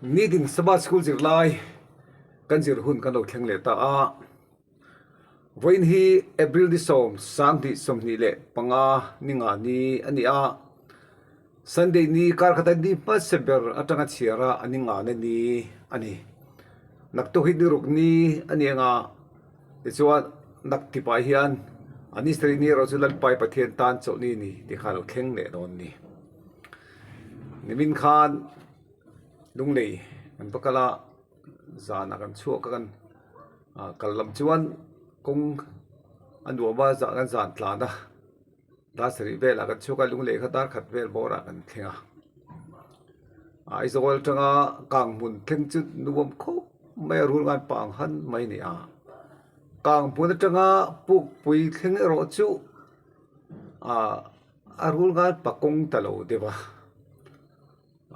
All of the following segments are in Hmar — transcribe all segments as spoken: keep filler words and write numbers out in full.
Nitin Sabbath School zirlai kan zir hun kan lo thleng leh ta a. Vawiin hi April ni sawm, sang hnih sawmhnih le panga ni nga ni a ni a. Sunday ni kar khata ni hmasa ber atanga chhiara a ni nga na ni a nih. Naktuk hi ni ruk ni a ni ang a. Tichuan naktupa hian a ni sari ni erawh chu Lalpa Pathien tan chawlh ni ni ti kha lo thleng leh dawn ni. Nimin khan Lunglei kan va kal a, zana kan chhuak a, kan, a, kal lam chuan kawng a nuam a, za-, kan zan tlan a. Dar sarih velah kan chhuak a, Lunglei kha dar khat vel bawrah kan thleng a. A, Aizawl atanga Kanghmun thleng chu nuam khawp mai a, rul ngan pang han mai ni a. Kanghmun atanga Pukpui thleng erawh chu, a, a rul ngan pa kawng ta lo deuh a.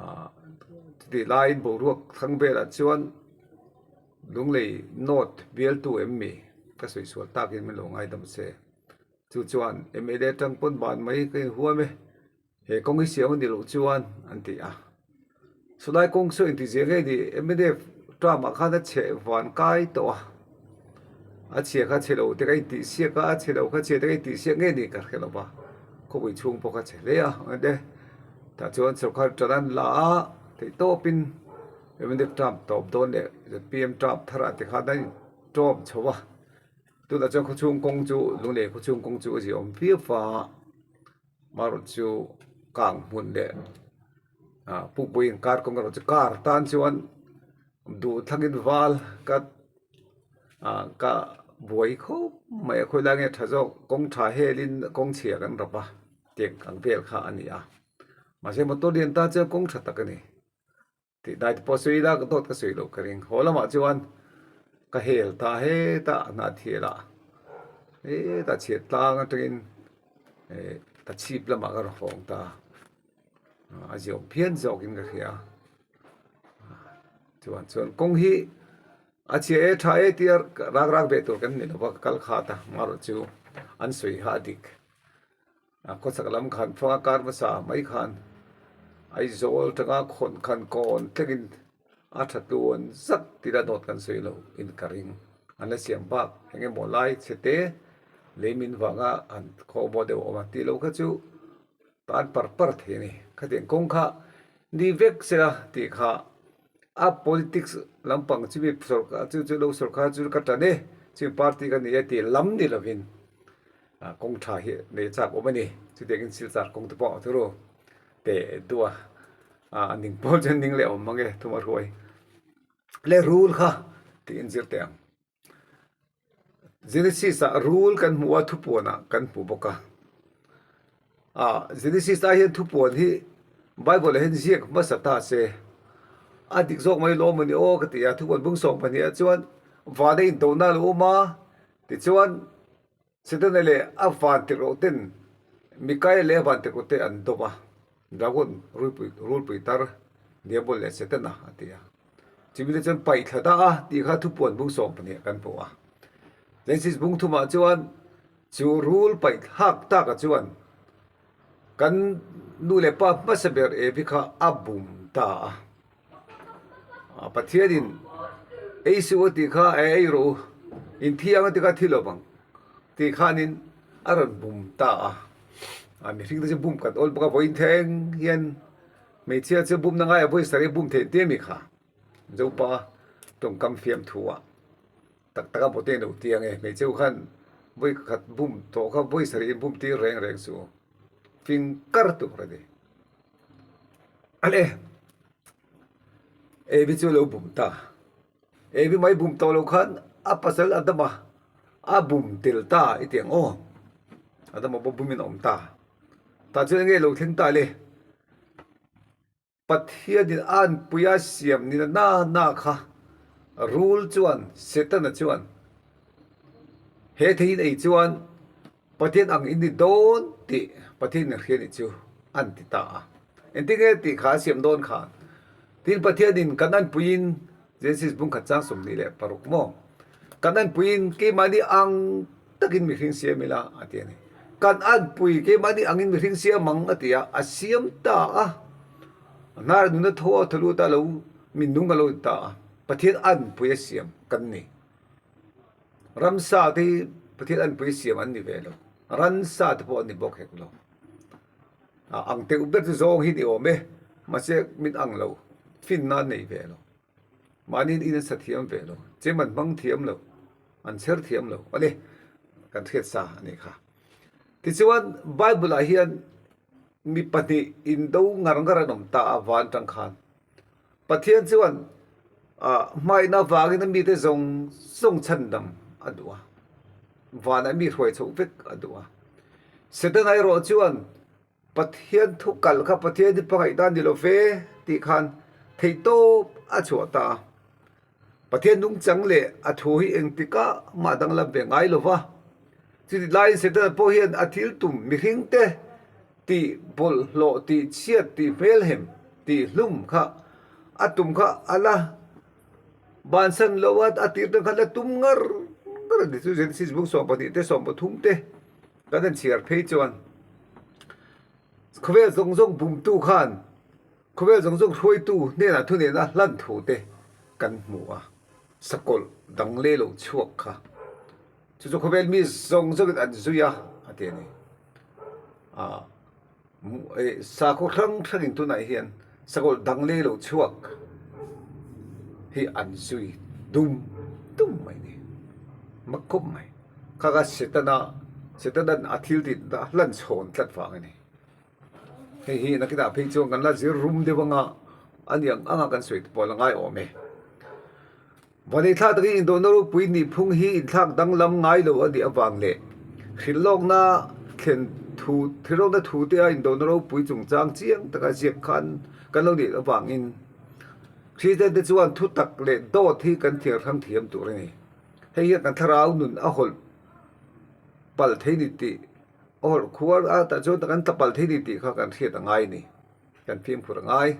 A, chuti laiin boruak thlang velah chuan Lunglei North bialtu em mi ka sawi sual takin min lo ngaidam se. Chu chuan M L A atang pawn ban mai ka inhuam e. He kawng hi siam a ni loh chuan an ti a. Saw lai kawng saw inti zia nge ni, M N F term-ah khan a chhe van kai tawh a. A chhe kha chhe lo te ka intih siak a, a chhe lo kha chhe te ka intih siak nge ni ka hre lo va. Khawpui chhung pawh kha chhe hle a, a de. Tah chuan sorkar ṭan an la a, theihtawpin M N F term tawp dawn leh Z P M term thar a ti khan an intawm chho va. Tunah chuan khaw chhung kawng chu, Lunglei khaw chhung kawng chu a ziawm viau va. Amaherawhchu Kanghmun leh, a, Pukpui inkar kawng erawh chu kar tan chuan duhthlang in val ka, a, ka buai khawp mai a, khawi lai nge ṭha zawk, kawng ṭha helin kawng chhia kan rap a, tiang ang vel kha a ni a. Mahse, motor lian tan chuan kawng ṭha tak a ni. Tih dai te pawh sawi ila ka dawt ka sawi lo ka ring. Haw lamah chuan ka hel ta, heta Hnahthiala, heta Chhiattlang aṭangin, eh, ta chhip lamah ka rawn hawng ta. A ziawm phian zawkin ka hria. Chuan, chuan kawng hi a chhia e, ṭha e tia rak rak ve tur kan ni lo va, ka kal kha ta, amaherawhchu an sawi ha a dik. A, khawsak lam khan fanga kar hmasa mai khan Aizawl aṭanga khawn khan kawn thlengin a ṭha tluan zat tila dawt kan sawi lo in ka ring. An la siam bak eng emaw lai chhe te leimin vanga an khaw maw deuh awm a ti lo kha chu tan par par thei a ni. Khatiang kawng kha ni vek sela tih kha a politics lampang chu mi sorkar chu, chu lo sorkar chu ka ṭan e, chu party ka ni e tih lam ni lovin, a, kawng ṭha hi nei chak awm a ni. Chutiangin Silchar kawng te pawh thu ru te duh a, a, ning pawl chuan ning leh awm mang e, thuma hruai le rul kha tiin zir teh ang. Genesis-ah rul kan hmu a, Thupuanah kan hmu bawk a. A, Genesis-ah hian Thupuan hi Bible-ah hian ziak hmasa ta se. A dik zawk mai lawm a ni aw ka ti a, Thupuan bung sawm pahnih-ah chuan vana indona lo awm a, tichuan Setana leh a vantirhkoh ten, Mikael leh a vantirhkoh te an dawm a. Dragon rulpui, rulpui tar Diabol leh Setana a ti a. Chumi te chuan paih thla ta a tih kha Thupuan bung sawm pahnih kan hmu a. Genesis bung thumah chuan chu rul paih hak taka chuan kan nu leh pa hmasa ber Evi kha a bum ta a. A, Pathianin ei suh a tih kha, e, ei ro, in thi ang a tih kha thi lo vang tih khanin a rawn bum ta a. A, mihring te chu bum kan awl bawk a, vawiin theng hian hmeichhia chu bumna ngai a, vawi sarih bum thei an ti a mi kha. Zopa ṭawngkam fiamthu a tak taka bo te lo ti ang e, hmeichhe khan vawi khat bum tawh kha vawi sarih in bum tir reng reng suh. Fing kar tur a ni. A le, Evi chu lo bum ta. Evi mai bum tawh lo khan a pasal Adama a bum tel ta i ti ang aw. Adama pawh bumin a awm ta. Tah chuan enge lo thleng ta le? Pathianin a anpuia siam nina na na kha rul chuan, Setana chuan, he theiin ei chuan Pathian ang in ni dawn tih Pathianin a hria ni chu an ti ta a. Engtin nge tih kha a siam dawn khan. Tin, Pathianin kan anpuiin, Genesis bung khat chang sawmhnih leh paruk maw? Kan anpuiin keimahni ang takin mihring siam ila a ti a ni. Kan anpui keimahni angin mihring siam ang a ti a, a siam ta a. Hnar nuna thaw a thaw lut a lo mi nung a lo ta a. Pathian anpuia siam kan ni. Ramsa te hi Pathian anpuia siam an ni ve lo. Ransa te pawh an ni bawk hek lo. A, ang te u ber chu zawng hi ni awm e. Mahse min ang lo. Finna nei ve lo. Mani in an sa thiam ve lo. Chem an hmang thiam lo. An ser thiam lo. A ni. Kan hriat sa a ni kha. Tichuan Bible-ah hian mi pahnih indo ngar ngar an awm ta a, van aṭang khan. Pathian chuan, a, hmaina vangin a mite zawng zawng chhandam a duh a. Vana mi hruai chhoh vek a duh a. Setana erawh chuan Pathian thu kal kha Pathian hi pangaihna a ni lo ve tih khan theihtawp a chhuah ta a. Pathian nungchang leh a thu hi engtikah mah danglam ve ngai lo va. Chuti laiin Setana pawh hian a thil tum mihringte tih bawlhhlawh, tih chhiat, tih hmelhem, tih hlum kha a tum kha a la bansan lo a, a tir aṭang khan la tum ngar ngar a ni chu. Genesis bung sawm pahnih te, sawm pathum te kan han chhiar phei chuan khawvel zawng zawng bumtu khan khawvel zawng zawng hruaitu hnenah thunena hlan thu te kan hmu a, sakawlh dang le lo chhuak kha. Chu chu khawvel mi zawng zawngin an zui a, a ti a ni. A, mu-, e, sakhaw hrang hrangin tunah hian sakawlh dang le lo chhuak hi an zui dum dum mai ni. Mak khawp mai. Kha kha Setana, Setanan a thil tih a hlan chhawn tlat vang a ni. Hei hi nakinah phei chuan kan la zir rum deuh anga, a ni ang anga kan sawi te pawh la ngai awm e. Vanei thlak takin indona ropui nihphung hi inthlak danglam ngai lo a nih avang leh hrilhlawkna thlen thu, hrilhlawkna thu te a indona ropui chungchang chiang taka ziak khan kan lo nih avangin Kristian te chuan thutak leh dawt hi kan thianghlim thiam tur a ni. Hei hian kan thlarau nun a hawlh pal thei ni tih, a hawlh khuar a, tah chuan kan tla pal thei ni tih kha kan hriat a ngai ni. Kan fimkhur a ngai.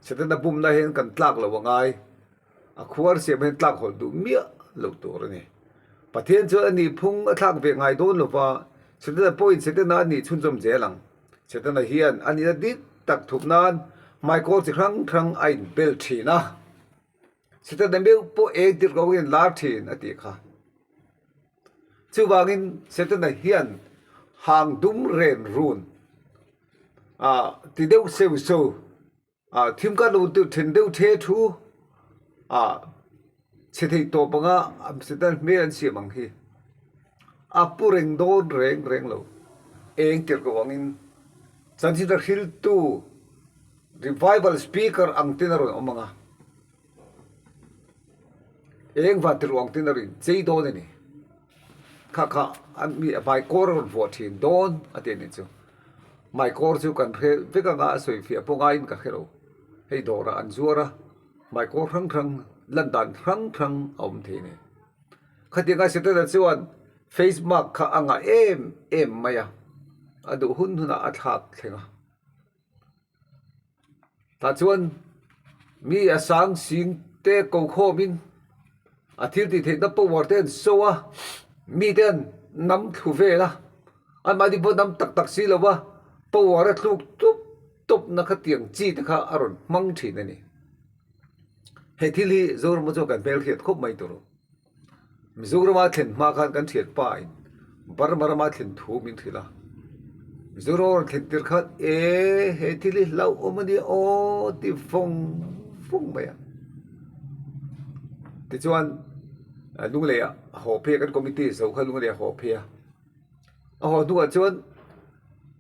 Setana bumna hian kan tlak lo a ngai. A khuar siam hian tlak hawlh duh miah lo tur a ni. Pathian chuan a nihphung a thlak ve ngai dawn lo va, Setana pawhin Setana a nih chhunzawm zel ang. Setana hian a nihna dik tak thup nan hmaikawr chi hrang hrang a inbel ṭhin a. Setana meuh pawh eng tirhkoh in lar ṭhin a ti kha. Chuvangin Setana hian hang dum ren run, a, ti deuh seu seu, a, thim ka lo tir ṭhin deuh ṭhe thu, a, chhe thei tawp anga, a, Setana hmel an siam ang hi a pu reng dawn reng reng lo. Eng tirhkoh angin chanchin a hriltu revival speaker ang tin a rawn awm anga. Eng vantirhkoh ang tin a rin chei dawn a ni. Kha kha, a mi a hmaikawr a rawn vuah ṭhin dawn a ti a ni chu. Hmaikawr chu kan hre vek anga a sawi fiah pawh ngaiin ka hre lo. Hei dawrah an zuar a, hmaikawr hrang hrang, lan dan hrang hrang a awm thei a ni. Khatianga Setana chuan face mask kha a ngah em em mai a, a duh hun hunah a thlak thleng a. Tah chuan mi a sang sing te ko khawmin a thil tih theihna power te an show a, mi te an nam thlu vel a, anmahni pawh nam tak tak si lo va, power a tluk tlup tawpna khatiang chi te kha a rawn hmang ṭhin a ni. He thil hi Zorama chu kan hmelhriat khawp mai tur. Mizorama thlen hma khan kan hriat pa in Burma rama thlen thu min hrilh a. Mizorama thlen tir khan, e, he thil hi hlauhawm a ni aw, ti vawng vawng mai a. Tichuan, a, Lungleia haw phei a, kan committee zo kha Lungleia haw phei a. A haw hnungah chuan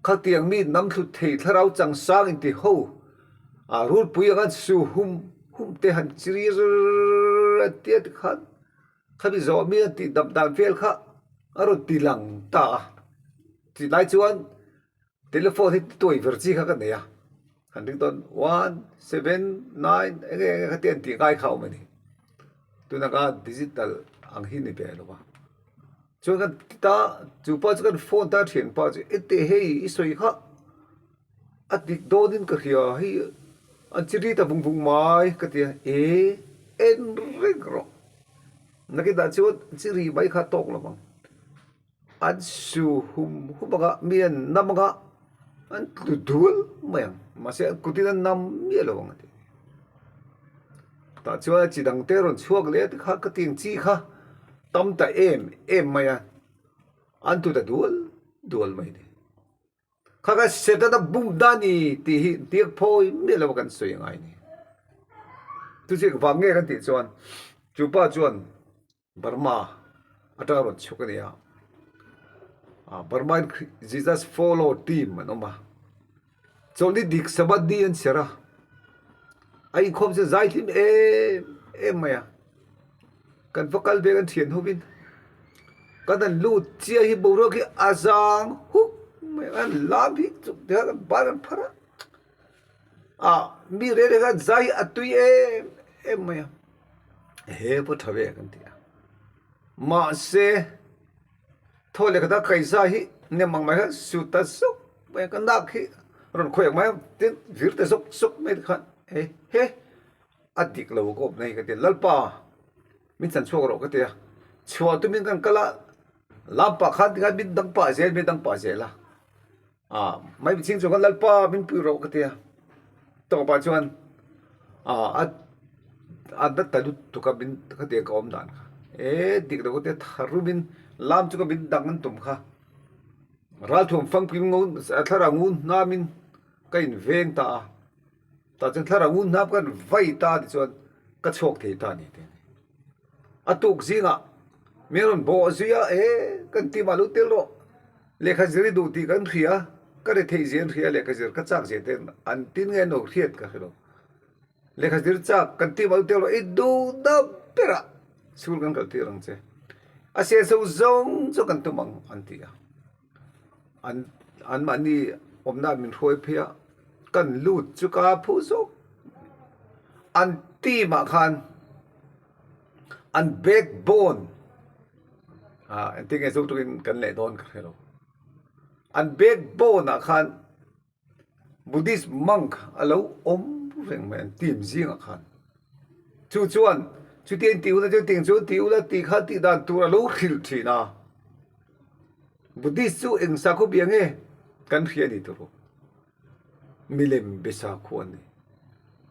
khatiang mi nam thlu thei thlarau chang sang inti ho, a, rulpui ang an su hum hum te han chiri tia ti khan, khami zawh mi an tih dam dan vel kha a rawn ti lang ta a. Ti lai chuan telephone hi tuai ver chi kha ka nei a. Kan ring dawn one seven nine eng eng kha te an tih ngai kha awm a ni. Tuna ka digital ang hi ni ve lo va. Chuan kan ti ta, chu pa chu kan phone ta ṭhian pa chu, e te hei, i sawi kha. A dik dawnin ka hria hi, an chiri ta vung vung mai ka tia, e, en reng rawh. Nakinah chuan chiri mai kha tawk lo vang. An su hum hum anga, mi an nam anga, an tlu dual mai ang. Mahse, an kutin an nam miah lo ang a ti. Ta chuan a chi dangte rawn chhuak leh te kha ka tieng chi kha tam ta em em mai a. An tu ta dual dual mai ni. Kha kha Setana bum dan ni ti hi tiek phawi miah lo kan sawi a ngai ni. Tu chi vang nge kan tih chuan, chu pa chuan Burma aṭanga rawn chhuk a ni a. A, Burma in Khri-, Jesus Follow Team an awm a. Chawlhni dik Sabbath ni an ser a. A inkhawm chu zai hlim em em mai a. Kan va kal ve kan ṭhian hovin. Kan han lut chiah hi boruak hi a zang huk mai, an lam hi chuk te kan bar kan phar a. A, mi reng reng khan zai a tui em em mai a. He pawh ṭha ve kan ti a. Mahse, thaw leh khata kai zai hi nem ang mai khan su ta zuk mai, kan nak hi rawn khawih ang mai tin vir ta zuk zuk mai khan. He, he, a dik lo ka awmna hi ka ti. Lalpa, min chan chhuak rawh ka ti a. Chhuah tumin kan kal a. Lam pah khan ti khan min dang pah zel, min dang pah zel a. A, mai ching chuan khan Lalpa min pui rawh ka ti a. Tawpah chuan, a, a, a da ta lutuk a min ka ti a ka awm dan kha. E, dik lo ka ti a, tharumin lam chu ka min dang an tum kha. Ralthuam fangpui ngun, a thlarau ngun hnamin ka inveng ta a. Ta chuan thlarau ngun hnam kan vai ta ti chuan ka chhuak thei ta ni te. A tuk zingah min rawn bawh zui a, e, kan team-ah lo tel rawh. Lehkha zir i duh tih kan hria, ka rethei zia an hria, lehkha zir ka chak zia te an tin nge an lo hriat ka hre lo. Lehkha zir chak kan team-ah lo tel rawh, i duhna berah school kan kal tir ang che. A se so zawng chu kan tum ang an ti a. An, anmahni awmna min hruai phei a, kan lut chu ka phu zawk. An team-ah khan, an backbone, a, engtin nge zo tukin kan leh dawn ka hre lo. An backbone-ah khan Buddhist monk a lo awm reng mai an team zingah khan. Chu chuan, chuti an ti ula, chu tieng chu an ti ula, tih khan tih dan tur a lo hrilh ṭhin a. Buddhist chu eng sakhaw bia nge kan hria ni tur. Milem be sakhaw an ni.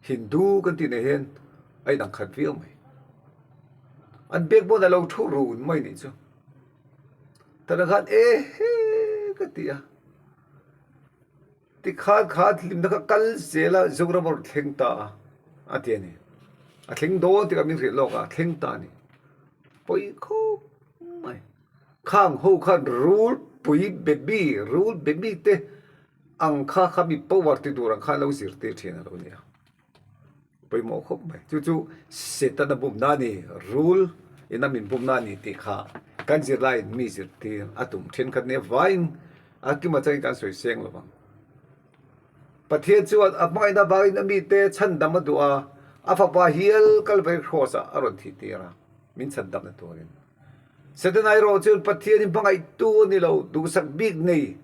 Hindu kan tih nei hian a inang khat viau mai. An backbone a lo ṭhu run mai ni chu. Tana khan, e he, ka ti a. Tikhan kha hlimna kha kal zel a, Zoram a rawn thleng ta a, a ti a ni. A thleng dawn tikah min hrilh lawk a, a thleng ta a ni. Pawi khawp mai. Khang ho khan rul pui be mi, rul be mi te ang kha, kha mi power ti tur ang khan lo zir tir ṭhin a lo ni a. Pawimawh khawp mai. Chu chu Setana bumna ni, rul ina min bumna ni tih kha kan zirlaiin mi zirtir a tum ṭhenkhat ni avangin a kim a changin kan sawi seng lo vang. Pathian chuan a hmangaihna avangin a mite chhandam a duh a, a fapa hial Calvary Cross-ah a rawn thih tir a, min chhandamna turin. Setana erawh chuan Pathian hi hmangaihtu a ni lo, duhsak bik nei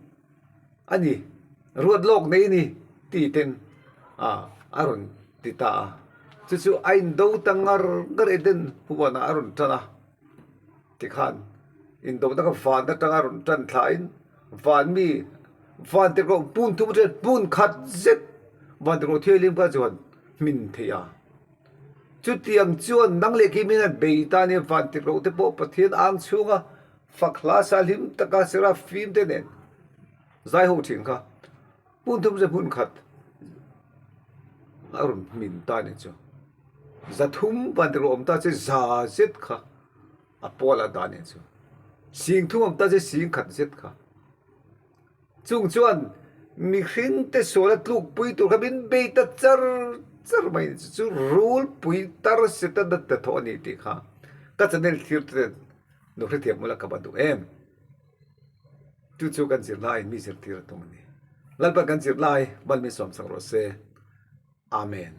a ni, ruat lawk nei a ni, ti ten, a, a rawn ti ta a. Chu chu a indo ta ngar ngar Eden huana a rawn ṭan a. Tikhan, indona kha van aṭanga rawn ṭan thlain, van mi, vantirhkoh pun thum ṭan, pun khat zet, vantirhkoh thianghlim kha chuan hmin thei a. Chutiang chuan nang leh keimin han bei ta nia, vantirhkoh te pawh Pathian ang chhunga fak hla sa hlim taka Seraphim te nen zai ho ṭhin kha. Pun thum zet hmun khat a rawn hmin ta ni chu. Za thum vantirhkoh awm ta che, za zet kha a pawla dah ni chu. Sing thum awm ta che, sing khat zet kha. Chung chuan mihringte suala tlukpui tur kha min bei ta char char mai chu, rulpui tar Setana ta thaw a ni tih kha ka channel thlir te nu hrethiam ula ka ba duh em. Chu chu kan zirlaiin mi zirtir a tum a ni. Lalpa kan zirlai mal min sawmsak rawh se. Amen.